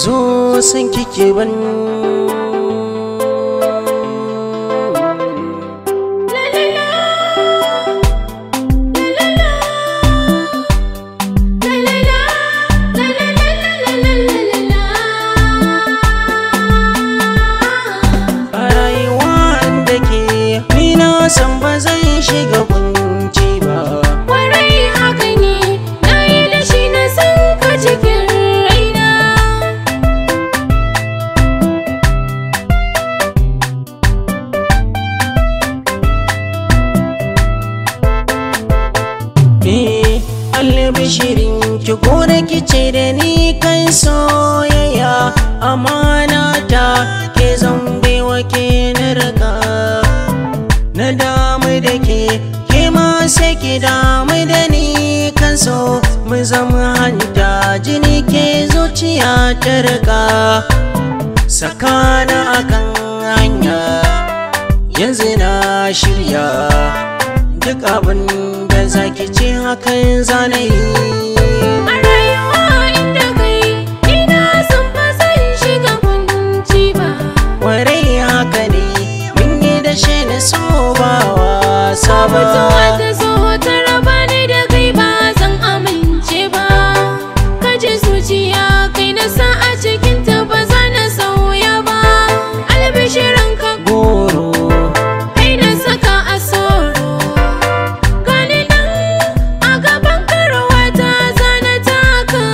Zo san kike ban. San ba zan shiga kunci ba. Kwarai haka ne, na yi da shi na san ka cikin raina. Eh, albishirin ki gora ki ce da ni kan soyayya, amana ta ke zan baiwa ke na raka. Na damu da ke, ke ma sai ki damu da ni kan so mu zama hanta jini ke zuciya ta rika. Sakana akan hanya, yanzu na shirya duk abin da zaki ce hakan zanayi. A rayuwa inda kai, ina son ba zan shiga kunci ba. Kwarai haka ne, mun yi da shi na so ba wasa ba. Mutuwa ta zo ta raba ni da kai ba zan amince ba. Ka ji zuciya kai na sa a cikin ta ba za na sauya ba. Albishirin ka goro, kai na saka a soro. Gani nan a gaban karuwa ta zana taka.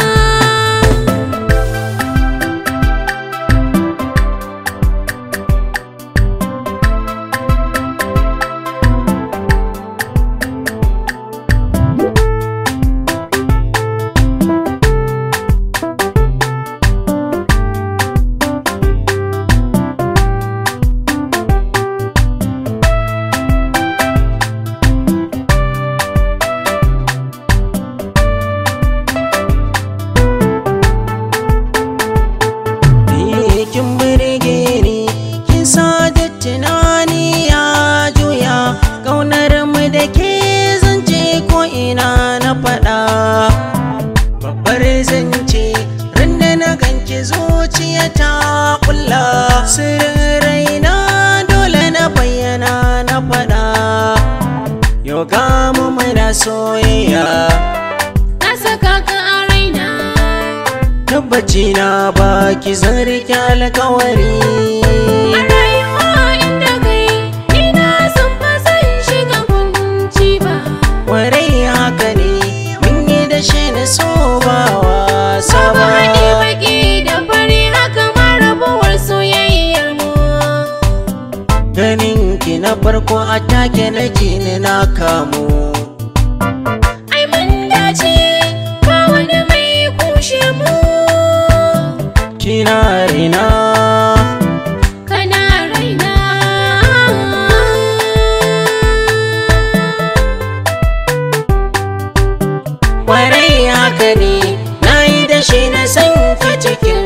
Kin burge ni, kin sa da tunani ya juya. Ƙaunar mu da ke zance ko ina na faɗa. Babbar zance, randa na ganki zuciya ta ƙulla. Sirrin raina dole na bayyana na faɗa. Yau ga mu muna soyayya, Na saka ka a raina. Tabbaci na baki zan rike alkawari. A rayuwa inda kai, ina son ba zan shiga kunci ba. Kwarai haka ne, mun yi da shi na so ba wasa Babu ba. haɗi baƙi da fari haka ma rabuwar soyayyar mu. Ganin ki na farko a take na ji ni na kamu. Ai mun dace, ba wani mai kushe mu. Kina raina, Kana raina. Kwarai haka ne, na yi da shi na san ki cikin